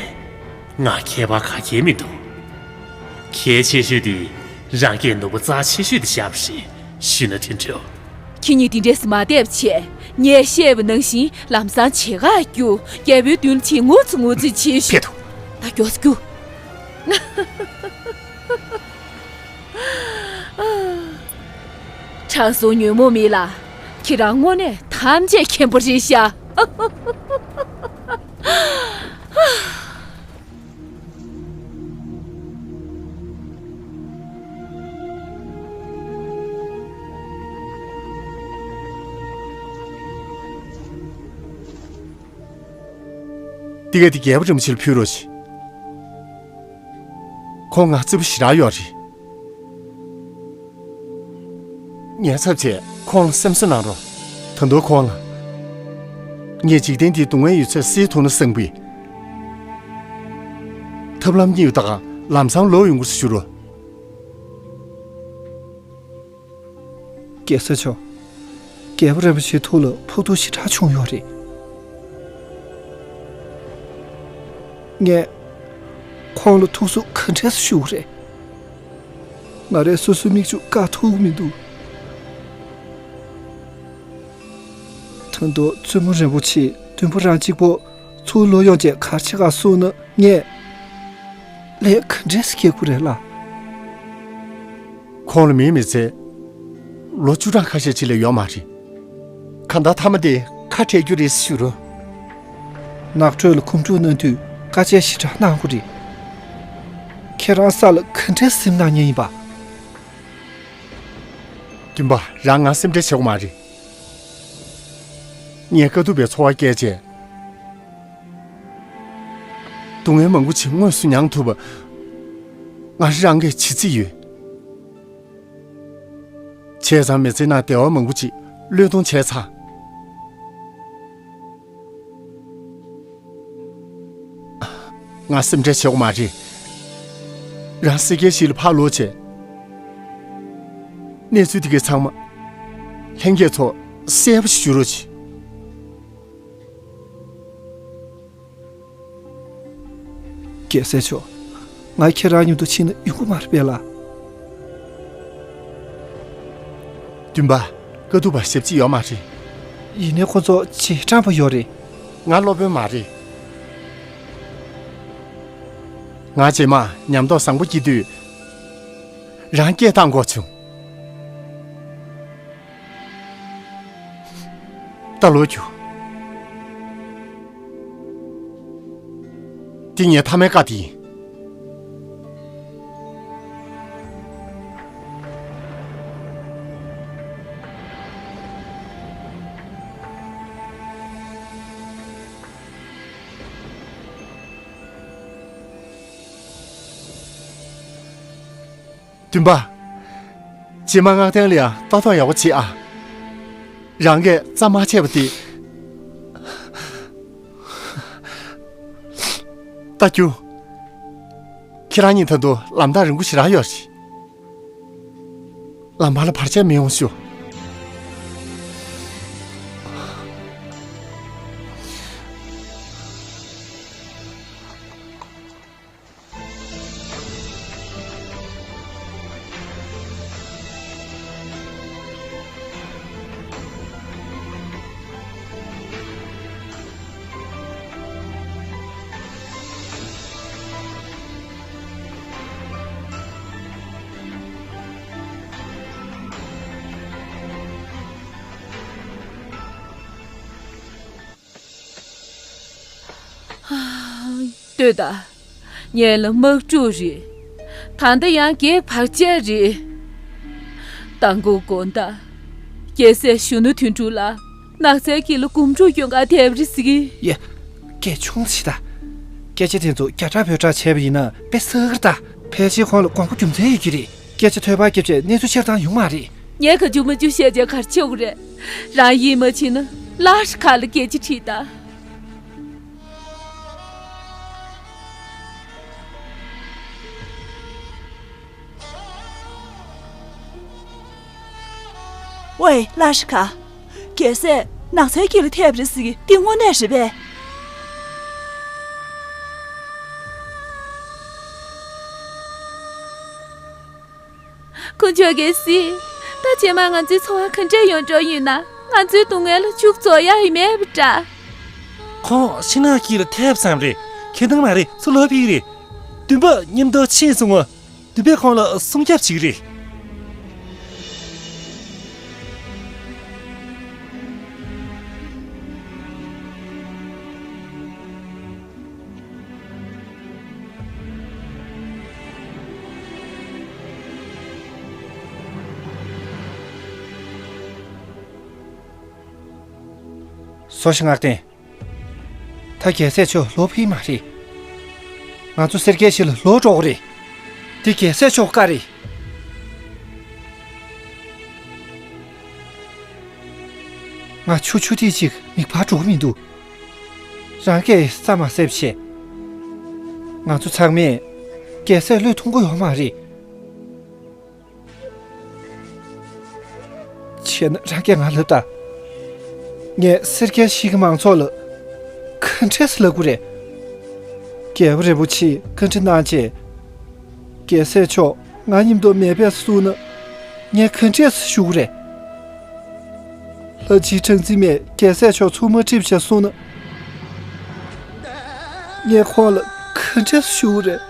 ང་ཁྱད་པར་ག་གེ་མི་འདུག་གལ་ཆེ་ཤོས་དེ་རང་སྐད་ནོར་བུ་རྩ་ཆེ་ཤོས་དེ་བཞག་པ་རེད། གཞོན་ནུ་དོན་གྲུབ། ཁྱེད་གཉིས་དེ་འདྲས་མ་བསྡད་པ་བྱས། ངས་བཤད་པ་ནང་བཞིན་ལམ་སང་བྱེད་ག་རྒྱུགས། རྒྱལ་པོའི་མདུན་ལ་ཕྱིན་ངུ་ཙི་ངུ་ཙི་བྱེད་ཤོག་ཕེབས་དང་། ད་མགྱོགས་སེ་རྒྱུགས། དྲང་སྲོང་ཉོན་མོངས་མེད་ལགས། ཁྱེད་རང་དངོས་གནས་ཐམས་ཅད་མཁྱེན་པ་རེད་ཤག་འདི་ག་འདི་རྒྱལ་པོ་རིན་པོ་ཆེ་ལ་ཕུལ་རོགས་ཞེས། ཁོང་ང་བརྩེ་པོ་ཞེ་དྲག་ཡོད་རེད། ངའི་ཚབ་བྱས་ཁོང་ལ་སེམས་གསོ་གནང་རོགས། ད་དུང་ཁོང་ལ། ངས་འཇིག་རྟེན་འདིའི་སྡུག་བསྔལ་ཡོད་ཚད་སེལ་ཐུབ་ན་བསམ་གྱི་ཡོད། ཐབས་ལམ་གཉིས་ཡོད་ད་ག་ལམ་སང་ལོག་ཡོང་དགོས་ཟེར་ཞུ་རོགས། རྒྱལ་སྲས་མཆོག་རྒྱལ་པོ་རིན་པོ་ཆེའི་ཐུགས་ལ་ཕོག་ཐུག་ཞེ་དྲག་བྱུང་ཡོད་རེད། ངས་ཁོང་ལ་ཐུགས་གསོ་ག་འདྲས་སེ་ཞུ་དགོས་རེད། ང་རས་སོ་སོའི་མིག་ཆུ་བཀག་ཐུབ་ཀྱི་མི་འདུག་ད་དུང་བཙུན་མོ་རིན་པོ་ཆེ་དུམ་བུ་རང་གཅིག་པོ་ཚུར་ལོག་ཡོང་རྗེས་ག་རེ་བྱེད་ག་སོང་ན་ངས་ལས་ག་འདྲས་སེ་འཁྱེར་དགོས་རེད་ལགས། ཁོང་ལ་མིའི་མི་ཚེ་ལོ་བཅུ་གྲངས་ཁ་ཤས་ཅིག་ལས་ཡོད་མ་རེད། གང་ལྟར་མཐའ་མ་དེ་ཁ་བྲལ་རྒྱུ་རེད་ཞུ་རོགས། ནགས་ཁྲོད་ལ་གོམ་བགྲོད་གནང་དུས་དཀའ་སྤྱད་ཞེ་དྲག་གནང་དགོས་རེད། ཁྱེད་རང་ས་ལ་ག་འདྲས་སེམས་གནང་མཁན་ཡིན་པ། རྒན་པ། རང་ང་སེམས་ཁྲལ་བྱེད་དགོས་མ་རེད། ངས་དཀའ་ཐུབ་པའི་འཚོ་བ་སྐྱེལ་བྱས། སྡུག་བསྔལ་མང་པོ་ཅིག་དངོས་སུ་མྱངས་ཐུབ་པ། ང་རང་གིས་བྱེད་རྩིས་ཡོད། བྱས་ཙང་མི་ཚེ་ནང་བདེ་བ་མང་པོ་ཅིག་བློས་གཏོང་བྱས་ཚར། ང་སེམས་ཁྲལ་བྱེད་དགོས་མ་རེད། རང་སེར་སྐྱའི་གཞིས་ལ་ཕར་ལོག་བྱས། གནས་ཚུལ་དེ་གའི་ཚང་མ་ལྷན་རྒྱས་ཚོར་གསལ་པོ་ཞིག་ཞུ་རོགས་གྱིས། རྒྱལ་སྲས་མཆོག་ང་ཁྱེད་རང་མཉམ་དུ་ཕྱིན་ན་ཡོང་གི་མ་རེད་པས་ལགས། སྟོན་པ། དཀའ་ཐུབ་པ་ཞབས་ཕྱི་ཡོད་མ་རེད། ཡིན་ནའི་ཁོ་ཚོ་རྗེས་འབྲང་པ་ཡོད་རེད། ང་སློབ་དཔོན་མ་རེད། ང་རྗེས་མ་ཉམས་རྟོགས་བཟང་པོ་སྐྱེ་དུས་རང་སྐད་བཏང་དགོས་བྱུང་། ད་ལོག་རྒྱུ། འདི་ངའི་མཐའ་མའི་བཀའ་དེ་ཡིན། སྟོན་པ། རྗེས་མ་སྔགས་ཐང་ལ་ཡང་ལྟ་རྟོག་ཡག་པོ་བྱེད་ཨ། རང་གིས་རྩ་མ་ཆད་པ་དེ། ད་རྒྱུ། ཁྱེད་རང་གཉིས་ད་དུང་ལམ་ཐག་རིང་པོ་ཞེ་དྲག་ཡོད་རེད། ལམ་བར་ལ་བར་ཆད་མི་ཡོང་ཤོག་ལྟོས་དང་། ངེད་ལ་དམག་འཁྲུག་རེད། ད་ལྟ་ཡང་བགེགས་བར་ཆད་རེད། མདང་དགོང་དགོང་དག་རྒྱལ་སྲས་གཞོན་ནུ་དོན་གྲུབ་ལགས་ནགས་ཚལ་དཀྱིལ་ལ་སྒོམ་སྒྲུབ་སྐྱོན་ག་ཐེབས་རེད་ཟེར་གི། ཡ། སྐད་ཆུང་ཙམ་བྱེད་དང་། སྐད་ཆ་དེ་ཚོ་རྒྱ་གྲགས་བོད་གྲགས་བྱས་པ་ཡིན་ན་དཔེ་བསགས་གི་རེད་ད། ཕལ་ཆེར་ཁོང་ལ་དགོངས་པ་རྒྱུ་མཚན་ཡོད་ཀྱི་རེད། སྐད་ཆ་ཐོས་པ་སྐྱེས་བྱས་གནས་ཚུལ་ཆེར་བཏང་ཡོང་མ་རེད། ངས་ག་རྒྱུ་མ་རྒྱུ་བཤད་བྱས་ག་རེ་བྱེད་དགོས་རེད། རང་ཡིད་མ་ཆེས་ན་ལར་ཁ་ལ་སྐད་ཆ་དྲིས་དང་། ཝེ། ལ་ཤི་ཁ། རྒྱལ་སྲས་ནགས་ཚལ་དཀྱིལ་ལ་ཐེབས་རེད་ཟེར་གི་འདི་དངོས་གནས་རེད་པས། དཀོན་མཆོག་གིས་གཟིགས། ད་རྗེས་མ་ང་ཚོའི་འཚོ་བ་ག་འདྲས་ཡོང་འགྲོ་ཡིན་ན་ང་ཚོའི་སྡུག་བསྔལ་ལ་མཇུག་རྫོགས་ཡ་ཡི་མེད་པ་འདྲ། ཁོང་ཤིང་ནགས་དཀྱིལ་ལ་ཐེབས་ཙམ་རེད། ཁྱེད་དང་མ་རེད་ཚུར་ལོག་ཕེབས་རེད། སྟོན་པ་མཉམ་དུ་ཕྱིན་སོང་ངོ་། སྟོན་པས་ཁོང་ལ་སྲུང་སྐྱོབ་བྱེད་ཀྱི་རེད། སོ་ཤིང་ངག་བསྟན། ད་རྒྱལ་སྲས་མཆོག་ལོག་ཕེབས་མ་རེད། ང་ཚོ་སེར་སྐྱའི་གཞིས་ལ་ལོག་འགྲོ་གི་རེད། འདི་རྒྱལ་སྲས་མཆོག་བཀའ་རེད། ང་ཆུ་ཆུ་ཐིགས་གཅིག་མིད་པར་འགྲོ་གི་མི་འདུག་རང་གིས་རྩ་མ་གསལ་བྱས། ང་ཚོ་ཚང་མས་རྒྱལ་སྲས་བློས་ཐོངས་ཀྱི་ཡོད་མ་རེད། བྱས་ན་རང་གིས་ང་ལབ་དང་། ངས་སེར་སྐྱའི་གཞིས་ཀྱི་མང་ཚོགས་ལ་ག་འདྲས་སེ་ལབ་དགོས་རེད། རྒྱལ་བ་རིན་པོ་ཆེས་བཀའ་འདྲི་གནང་རྗེས། རྒྱལ་སྲས་མཆོག་ང་མཉམ་དུ་མེད་པས་གསུངས་ན་ངས་ག་འདྲས་སེ་ཞུ་དགོས་རེད། ལྷ་རྗེ་གྲངས་འཛིན་མས་རྒྱལ་སྲས་མཆོག་ཚུར་མ་ཁྲིད་བྱས་གསུངས་ན་ངས་ཁོང་ལ་ག་འདྲས་སེ་ཞུ་དགོས་རེད།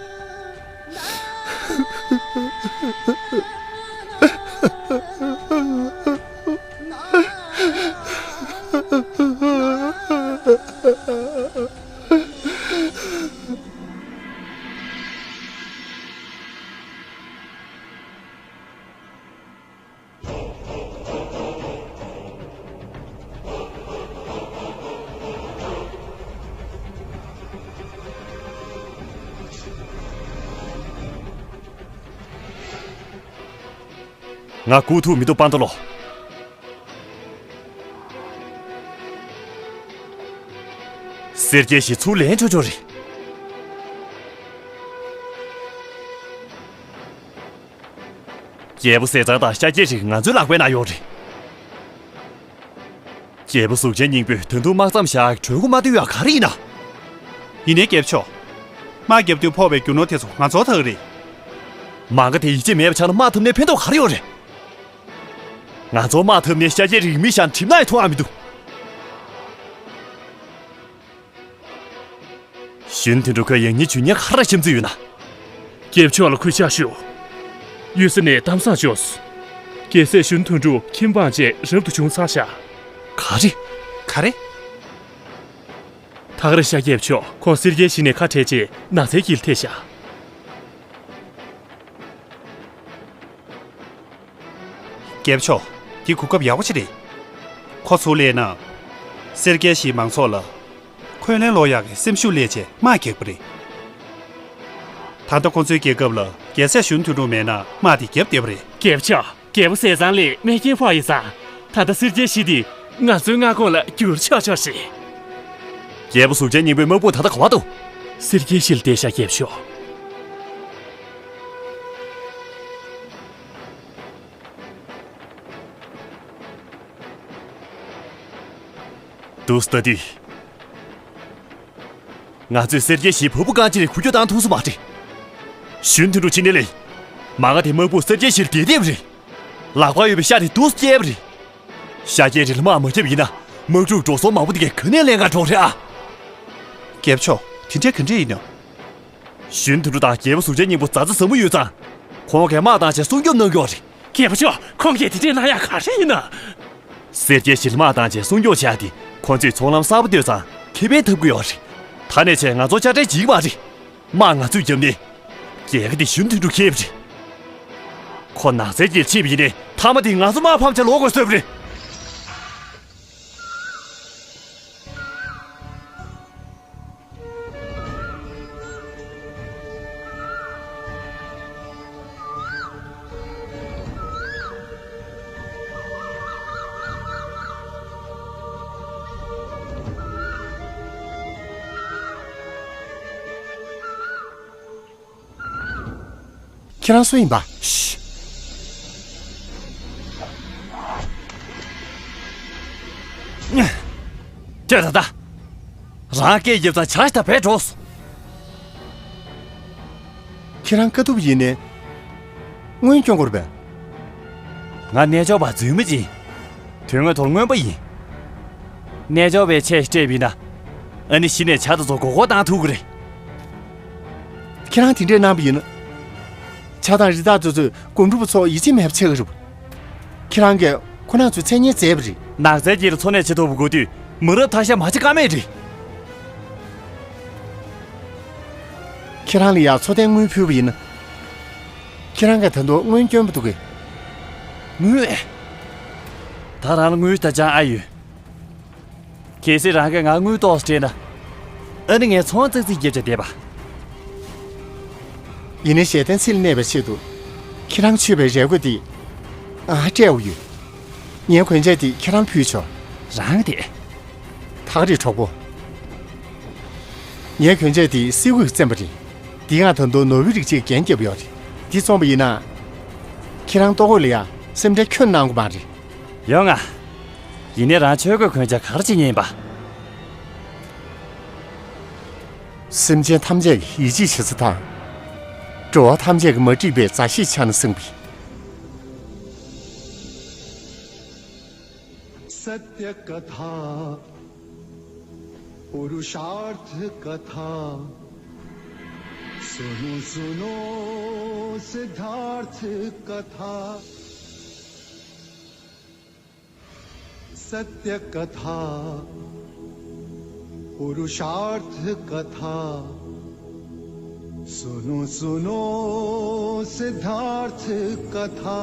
ང་སྒུག་ཐུབ་མི་འདུག་པཱན་ཏོ་ལོ། སེར་སྐྱའི་གཞི་ཚུར་ལེན་ཆོག་ཆོག་རེད། རྒྱལ་པོ་ཟས་གཙང་དང་ཤཱཀྱའི་རིགས་ང་ཚོའི་ལག་པའི་ནང་ཡོད་རེད། རྒྱལ་པོ་གཟུགས་ཅན་སྙིང་པོས་ད་དུང་དམག་མཚམས་བཞག་གྲོས་འགོ་མ་བཏོན་ཡག་ག་རེ་ཡིན་ན། ཡིན་ནའི་རྒྱལ་པོ་མཆོག་དམག་བརྒྱབ་དུས་ཕོག་པའི་རྒྱུ་ནོར་དེ་ཚོ་ང་ཚོར་ཐག་རེད། མ་ག་དེ་ཡིད་ཆེས་མེད་པ་ཆགས་ན་དམག་འཐབ་ནས་ཕན་ཐོགས་ག་རེ་ཡོད་རེད། ང་ཚོ་དམག་འཐབ་ནས་ཤཱཀྱའི་རིགས་མི་བཞག་ཁྲིམས་ནང་ཡང་ཐོན་ཡག་མི་འདུག་གཞོན་དོན་གྲུབ་ཁོས་ཡང་སྙིང་རྗེ་ཉེ་ག་རེ་བྱེད་རྩིས་ཡོད་ན། རྒྱལ་པོ་མཆོག་ལ་གུས་ཕྱག་ཞུ། གཡུལ་ས་ནས་གཏམ་བཟང་བྱུང་སོང་། རྒྱལ་སྲས་གཞོན་དོན་གྲུབ་ཁྱིམ་སྤངས་རྗེས་རབ་ཏུ་བྱུང་ཚར་ཤག་ག་རེ། ག་རེ། ཐག་རིང་ཤག་རྒྱལ་པོ་མཆོག་ཁོང་སེར་སྐྱའི་གཞི་ནས་ཁ་བྲལ་རྗེས་ནགས་ཚལ་དཀྱིལ་ལ་ཐེབས་ཤག་རྒྱལ་པོ་མཆོག་འདི་གོ་སྐབས་ཡག་པོ་ཅིག་རེད། ཁོ་ཚུར་སླེབས་ན། སེར་སྐྱའི་གཞིས་མང་ཚོགས་ལ་འཁོན་ལན་སློག་ཡག་གི་སེམས་ཤུགས་སླེབས་བྱས་དམག་རྒྱག་པ་རེད། ད་ལྟ་ཁོ་ཚོའི་རྒྱལ་ཁབ་ལ་རྒྱལ་སྲས་གཞོན་དོན་གྲུབ་མེད་ན་དམག་དེ་བརྒྱབ་བསྡད་པ་རེད། རྒྱལ་པོ་མཆོག་རྒྱལ་པོ་ཟས་གཙང་ལ་རྨས་སྐྱོན་ཕོག་ཡོད་ཙང་། ད་ལྟ་སེར་སྐྱའི་གཞི་དེ་ང་ཚོའི་མངའ་ཁོངས་ལ་བསྒྱུར་ཆོག་ཆོག་རེད། རྒྱལ་པོ་གཟུགས་ཅན་སྙིང་པོའི་དམག་དཔུང་ད་ལྟ་ག་པར་འདུག་སེར་སྐྱའི་གཞི་ལ་བསྡད་ཤག་རྒྱལ་པོ་མཆོག་འདུག་སེ་ལྟ་དུས། ང་ཚོས་སེར་སྐྱའི་གཞིའི་བ་སྤུ་རྐང་གཅིག་ལས་འགུལ་སྐྱོད་བཏང་ཐུབ་ས་མ་རེད། གཞོན་དོན་གྲུབ་ཕྱི་ནས་སླེབས། མ་ག་དེ་དམག་དཔུང་སེར་སྐྱའི་གཞི་ལ་བསྡད་བསྡད་པ་རེད། ལག་པར་ཡོད་པའི་ཤ་དེ་འདུག་སེ་བསྐྱལ་བ་རེད། ཤཱཀྱའི་རིགས་ལ་དམག་མ་བརྒྱབ་ཡིན་ན་དམག་འཁྲུག་འགྲོ་སོང་མང་པོ་འདི་གས་ག་ནས་ལེན་ག་འགྲོ་རེད་ཨ། རྒྱལ་པོ་མཆོག་དེ་འདྲས་ག་འདྲས་ཡིན་ནམ། གཞོན་དོན་གྲུབ་དང་རྒྱལ་པོ་གཟུགས་ཅན་སྙིང་པོ་མཛའ་བརྩེ་ཟབ་མོ་ཡོད་ཙང་། ཁོང་གིས་དམག་བཏང་བྱས་སྲུང་སྐྱོབ་གནང་གི་ཡོད་རེད། རྒྱལ་པོ་མཆོག་ཁོང་གིས་དེ་འདྲས་གནང་ཡག་ག་རེ་ཡིན་ན། སེར་སྐྱའི་གཞི་ལ་དམག་བཏང་བྱས་སྲུང་སྐྱོབ་བྱས་ཏེ་ཁོང་ཚོས་ཚོང་ལམ་གསར་པ་བཏོད་ཙང་ཁེ་ཕན་ཐོབ་ཀྱི་ཡོད་རེད། ད་ནས་བྱས་ང་ཚོ་དཔྱ་ཁྲལ་བྱེད་ཀྱི་མ་རེད། དམག་ང་ཚོས་བརྒྱབ་ནས། རྒྱལ་ཁ་དེ་གཞོན་དོན་གྲུབ་ཁྱེར་བ་རེད། ཁོ་ནགས་ཚལ་གྱིས་ཕྱིན་པ་ཡིན་ནའི་མཐའ་མ་དེ་ང་ཚོ་དམག་ཕམ་བྱས་ལོག་དགོས་བཟོས་པ་རེད། ཁྱེད་རང་སུ་ཡིན་པ། ཤི། ཀྱེ་ད་ད། རང་སྐད་རྒྱབ་ཙང་བྱ་ཞིག་ད་བས་འགྲོ། ཁྱེད་རང་དཀའ་ཐུབ་ཡིན་ནས། དངུལ་སྐྱོན་དགོས་པས། ང་རྣལ་འབྱོར་པ་རྫུན་མ་ཅིག་དོན་དངོས་ཐོག་རྔོན་པ་ཡིན། རྣལ་འབྱོར་པའི་ཆས་ཤིག་སྤྲས་པ་ཡིན་ན། ཨ་ནི་གཞི་ནས་བྱ་དེ་ཚོ་མགོ་སྐོར་བཏང་ཐུབ་ཀྱི་རེད། ཁྱེད་རང་དེ་འདྲས་གནང་པ་ཡིན་ན། བྱ་དང་རི་དྭགས་དེ་ཚོས་སྒོམ་སྒྲུབ་པ་ཚོ་ཡིད་ཆེས་མེད་པ་ཆགས་ཀྱི་རེད། ཁྱེད་རང་གིས་ཁོ་རང་ཚོའི་མཚན་སྙན་བརྗེད་པ་རེད། ནགས་ཚལ་དཀྱིལ་ལ་འཚོ་གནས་བྱེད་ཐུབ་པ་དགོས་དུས་མི་རབས་ཐ་ཤལ་མ་བྱེད་ཀ་མེད་རེད། ཁྱེད་རང་ལ་ཡང་འཚོ་རྟེན་དངུལ་ཕུལ་བ་ཡིན་ན། ཁྱེད་རང་གིས་ད་དུང་དངུལ་སྐྱོན་པ་འདུག་གས། དངུལ། ད་རང་ལ་དངུལ་ད་ཅང་ཨ་ཡོད། གལ་སྲིད་རང་གིས་ང་དངུལ་ཏོག་ཙམ་སྤྲད་ན། ཨ་ནི་ངས་ཚོང་ཙག་ཙིག་བརྒྱབ་བྱས་བསྡད་པ། ཡིན་ནའི་ཞལ་ལྡན་ཚེ་ལ་གནས་པའི་ཆེད་དུ། ཁྱེད་རང་མཆོད་པའི་རས་གོས་འདི། ང་སྤྲད་འོ་ཡོད། ངའི་གོན་ཆས་འདི་ཁྱེད་རང་ཕུལ་ཆོག་རང་གི་དེ། ཐག་རིང་གྲོགས་པོ། ངའི་གོན་ཆས་འདི་སིལ་བུས་བཙེམས་པ་རེད། འདི་ང་ད་དུང་ནོར་བུའི་རིགས་གཅིག་རྒྱན་བརྒྱབ་ཡོད་རེད། འདི་བཙོངས་པ་ཡིན་ན། ཁྱེད་རང་ལྟོ་གོས་ལ་ཡང་སེམས་ཁྲལ་ཁྱོན་གནང་དགོས་མ་རེད། ཡོང་ང་། ཡིན་ནའི་རང་ཆོས་གོས་གོན་ཆ་ག་རེ་བྱེད་མཁན་ཡིན་པ། སེམས་ཅན་ཐམས་ཅད་ཀྱི་ཡིད་ཆེས་བྱེད་ས་དང་། འགྲོ་བ་ཐམས་ཅད་ཀྱི་མ་འགྲིག་པའི་མཛའ་བཤེས་ཆགས་ན་བསམ་པའི། सत्य कथा पुरुषार्थ कथा सुनो सुनो सिद्धार्थ कथा। सत्य कथा पुरुषार्थ कथा सुनो सुनो सिद्धार्थ कथा।